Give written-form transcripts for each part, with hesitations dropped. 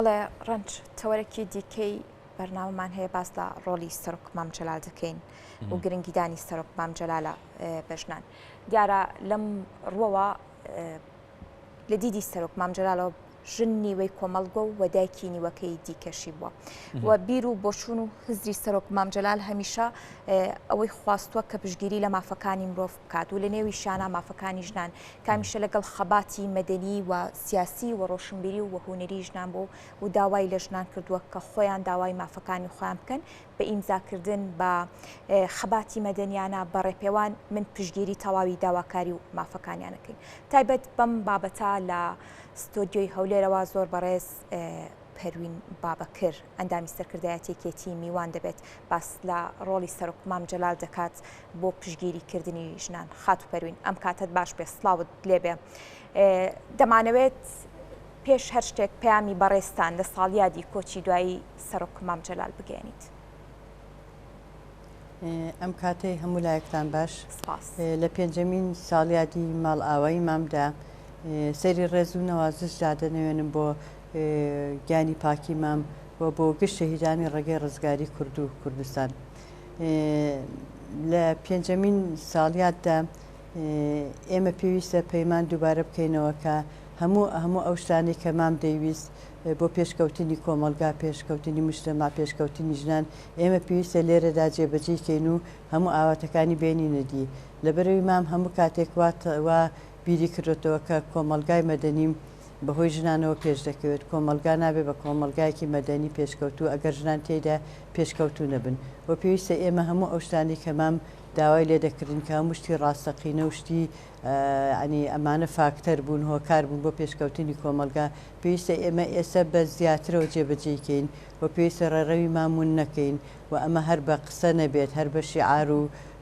بەڵێ ڕەنج، تەوەرەکی دیکەی بەرنامەمان هەیە باس لە ڕۆڵی سەرۆک مام جەلال دەکەین و گرنگیدانی سەرۆک مام جەلالە بە ژنان. دیارە لەم ڕووەوە لە دیدی سەرۆک مام جەلالەوە ژن نیوەی کۆمەڵگە و دایکی نیوەکەی دیکەشی بووە و بیر و بۆچوون و هزری سەرۆک مام جەلال هەمیشە ئەوەی خواستووە کە پشتگیری لە مافەکانی مرۆڤ بکات و لە نێویشیانا مافەکانی ژنان کە هەمیشە لەگەڵ خەباتی مەدەنی و سیاسی و ڕۆشنبیری و هونەری ژنان بوو و داوای لە ژنان کردووە کە خۆیان داوای مافەکانی خۆیان بکەن بە ئیمزاکردن بە خەباتی مەدەنیانە بە ڕێپێوان من پشتگیری تەواوی داواکاری و مافەکانیان ئەکەین تایبەت بەم بابەتە لە ستۆدیۆی هەولێرەوە زۆر بەڕێز پەروین بابەکر، ئەندامی سەرکردایەتی یەکێتی میوان دەبێت، باس لە ڕۆڵی سەرۆک مام جەلال دەکات بۆ پشتگیری کردنی ژنان. خاتوو پەروین ئەم کاتەت باش بێ، سڵاوت لێبێ. دەمانەوێت پێش هەر شتێک پەیامی بەڕێزتان لە ساڵیادی کۆچی دوایی سەرۆک مام جەلال بگەیەنیت. ئەم کاتەی هەموو لایەکتان باش. سپاس. لە پێنجەمین ساڵیادی ماڵئاوایی مامدا سەری ڕێز و نەوازش دادەنەوێنم بۆ گیانی پاکی مام و بۆ گشت شەهیدانی ڕێگەی ڕزگاری کورد و کوردستان. لە پێنجەمین ساڵیاددا ئێمە پێویستە پەیمان دووبارە بکەینەوە کە هەموو هەموو ئەو شتانەی کە مام دەیویست بۆ پێشکەوتنی کۆمەڵگا، پێشکەوتنی موجتەمەع، پێشکەوتنی ژنان، ئێمە پێویستە لێرەدا جێبەجێی کەین و هەموو ئاواتەکانی بێنینە دی. لەبەرئەوەی مام هەموو کاتێک وا وا بیری کردۆتەوە کە کۆمەڵگای مەدەنی بەهۆی ژنانەوە پێش دەکەوێت، کۆمەڵگا نابێت بە کۆمەڵگایەکی مەدەنی پێشکەوتوو ئەگەر ژنان تێیدا پێشکەوتوو نەبن و پێویستە ئێمە هەموو ئەو شتانەی کە مام داوای لێ دەکردین کە هەموو شتی ڕاستەقینە و شتی یانی ئەمانە فاکتەر بوون، هۆکار بوون بۆ پێشکەوتنی کۆمەڵگا، پێویستە ئێمە ئێستا بە زیاترەوە جێبەجێی کەین و پێویستە ڕێڕەوی مام ون نەکەین و ئەمە هەر بە قسە نەبێت، هەر بە شیعار و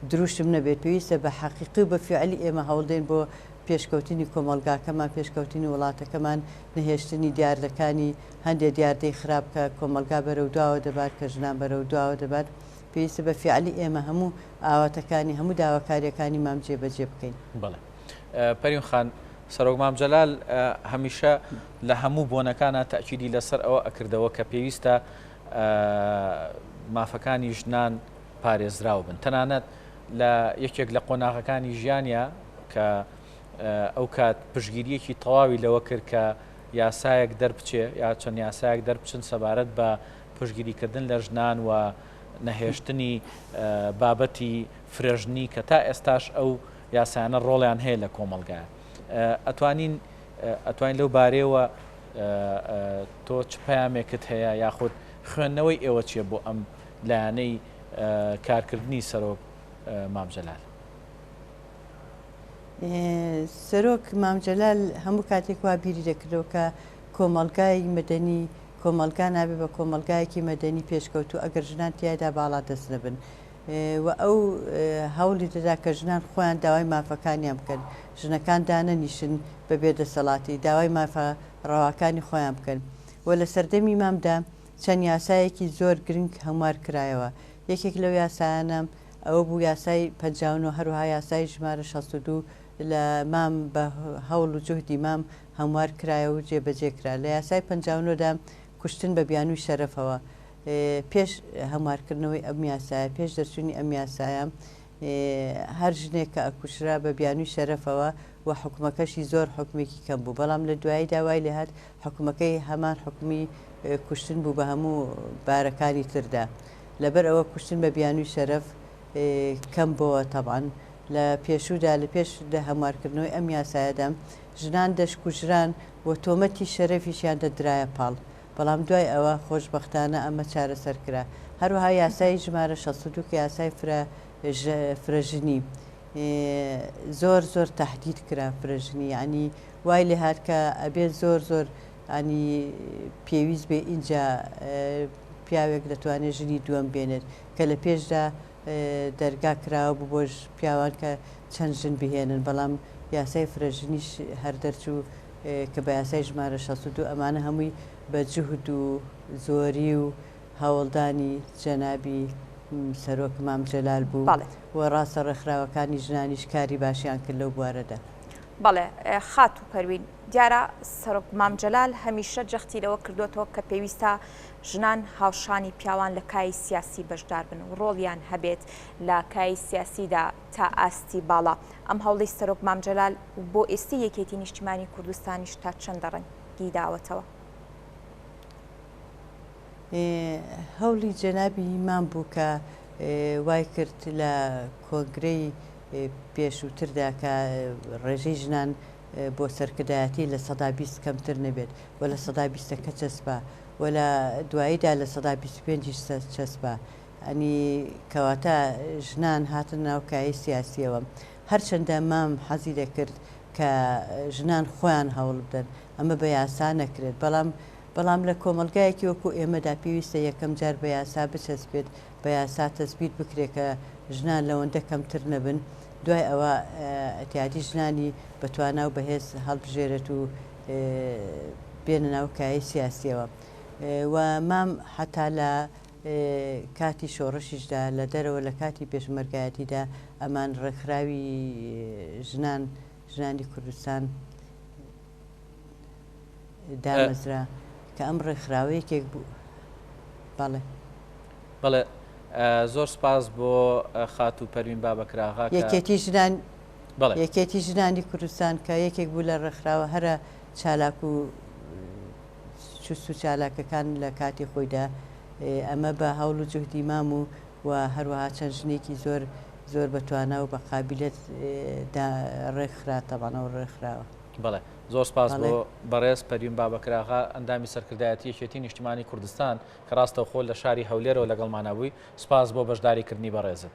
دروشم نەبێت، پێویستە بە حەقیقی و بە فیعلی ئێمە هەوڵدەین بۆ پێشکەوتنی کۆمەڵگاکەمان، پێشکەوتنی وڵاتەکەمان، نەهێشتنی دیاردەکانی هەندێ دیاردەی خراپ کە کۆمەڵگا بەرەو دواوە دەبات، کە ژنان بەرەو دواوە دەبات. پێویستە بە فیعلی ئێمە هەموو ئاواتەکانی، هەموو داواکارییەکانی مام جێبەجێ بکەین. بەڵێ پەرین خان، سەرۆک مام جەلال هەمیشە لە هەموو بۆنەکانا تەئکیدی لەسەر ئەوە ئەکردەوە کە پێویستە مافەکانی ژنان پارێزراو بن. تەنانەت لە یەکێک لە قۆناغەکانی ژیانیا کە ئەو کات پشتگیرییەکی تەواوی لەوە کرد کە یاسایەک دەربچێ یا چەند یاسایەک دەربچن سەبارەت بە پشتگیریکردن لە ژنان و نەهێشتنی بابەتی فرەژنی کە تا ئێستاش ئەو یاسایانە ڕۆڵیان هەیە لە کۆمەڵگایە. ئەتوانین ئەتوانین لەو بارەیەوە تۆ چ پەیامێکت هەیە یاخود خوێندنەوەی ئێوە چیە بۆ ئەم لایەنەی کارکردنی سەرۆک مام جەلال؟ سەرۆک مام جەلال هەموو کاتێک وا بیری دەکردەوە کە کۆمەڵگای مەدەنی کۆمەڵگا نابێ بە کۆمەڵگایەکی مەدەنی پێشکەوتوو ئەگەر ژنان تیایدا باڵادەست نەبن و ئەو هەوڵی دەدا کە ژنان خۆیان داوای مافەکانیان بکەن، ژنەکان دانەنیشن بە بێ دەسەڵاتی، داوای مافە ڕەواکانی خۆیان بکەن و لە سەردەمی مامدا چەند یاسایەکی زۆر گرنگ هەموار کرایەوە یەکێک لەو یاسایانە ئەوە بوو یاسای 59 هەروەها یاسای ژمارە 62 لە مام بە هەوڵ و جوهدی مام هەموار کرایەوە و جێبەجێ کرا. لە یاسای 59 دا کوشتن بە بیانووی شەرەفەوە پێش هەموارکردنەوەی ئەم یاسایە، پێش دەرچوونی ئەم یاسایە هەر ژنێک کە ئەکوژرا بە بیانووی شەرەفەوە و حوکمەکەشی زۆر حوکمێکی کەم بوو، بەڵام لە دواییدا وای لێهات حوکمەکەی هەمان حوکمی کوشتن بوو بە هەموو بارەکانی تردا. لەبەر ئەوە کوشتن بە بیانووی شەرەف کەم بۆوە تەبعەن لە پێشوودا لە پێش لە هەموارکردنەوەی ئەم یاسایەدا ژنان دەشکوژران و تۆمەتی شەرەفیشیان دەدرایە پاڵ بەڵام دوای ئەوە خۆشبەختانە ئەمە چارەسەر کرا هەروەها یاسای ژمارە 62 کە یاسای فرە فرەژنی زۆر زۆر تەهدید کرا فرەژنی یعنی وای لێهات کە ئەبێت زۆر زۆر ینی پێویست بێ ئینجا پیاوێک دەتوانێت ژنی دووەم بێنێت کە لە پێشدا دەرگا کراوە بوو بۆ پیاوان کە چەند ژن بهێنن، بەڵام یاسای فرەژنیش هەر دەرچوو کە بە یاسای ژمارە 62 ئەمانە هەمووی بە جوهد و زۆری و هەوڵدانی جەنابی سەرۆک مام جەلال بوو و ڕاستە ڕێکخراوەکانی ژنانیش کاری باشیان کرد لەو بوارەدا. بەڵێ خاتوو پەروین، دیارە سەرۆک مام جەلال هەمیشە جەختی لەوە کردووەتەوە کە پێویستە ژنان هاوشانی پیاوان لە کایەی سیاسی بەشدار بن و ڕۆڵیان هەبێت لە کایەی سیاسیدا تا ئاستی باڵا. ئەم هەوڵەی سەرۆک مام جەلال بۆ ئێستی یەکێتی نیشتیمانی کوردستانیش تا چەندە ڕەنگی داوەتەوە؟ هەوڵی جەنابی مام بوو کە وای کرد لە کۆنگرەی پێشووتردا کە ڕێژەی ژنان بۆ سەرکردایەتی 20% کەمتر نەبێت و لە سەدا بیستەکە چەسپا و لە دواییدا 25%یش چەسپا. ئەنی کەواتە ژنان هاتنە ناو کایەی سیاسییەوە. هەرچەندە مام حەزی دەکرد کە ژنان خۆیان هەوڵ بدەن ئەمە بە یاسا نەکرێت، بەڵام بەڵام لە کۆمەڵگایەکی وەکو ئێمەدا پێویستە یەکەم جار بە یاسا بچەسپێت، بە یاسا تەسبیت بکرێت کە ژنان لەوەندە کەمتر نەبن، دوای ئەوە ئیتیادی ژنانی بە توانا و بەهێز هەڵبژێرێت و بێنە ناو کایەی سیاسیەوە و مام حەتا لە کاتی شۆڕشیشدا لە دەرەوە لە کاتی پێشمەرگایەتیدا ئەمان ڕێکخراوی ژنان ژنانی کوردستان دامەزرا کە ئەم ڕێکخراوە یەکێک بوو بەڵێ. بەڵێ زۆر سپاس بۆ خاتوو پەروین بابەکراغا کە یەکێتی ژنان بەڵێ یەکێتی ژنانی کوردستان کە یەکێک بوو لە ڕێکخراوە هەرە چالاک و چوست و چالاکەکان لە کاتی خۆیدا ئەمە بە هەوڵ و جوهدی مام و و هەروەها چەند ژنێکی زۆر زۆر بە توانا و بە قابیلەت دا ڕێکخرا تەبعەن ئەو ڕێکخراوە. بەڵێ زۆر سپاس بۆ بەڕێز پەروین بابەکراغا ئەندامی سەرکردایەتی یەکێتی نیشتیمانی کوردستان کە ڕاستەوخۆ لە شاری هەولێرەوە لەگەڵمانا بووی سپاس بۆ بەشداریکردنی بەڕێزت.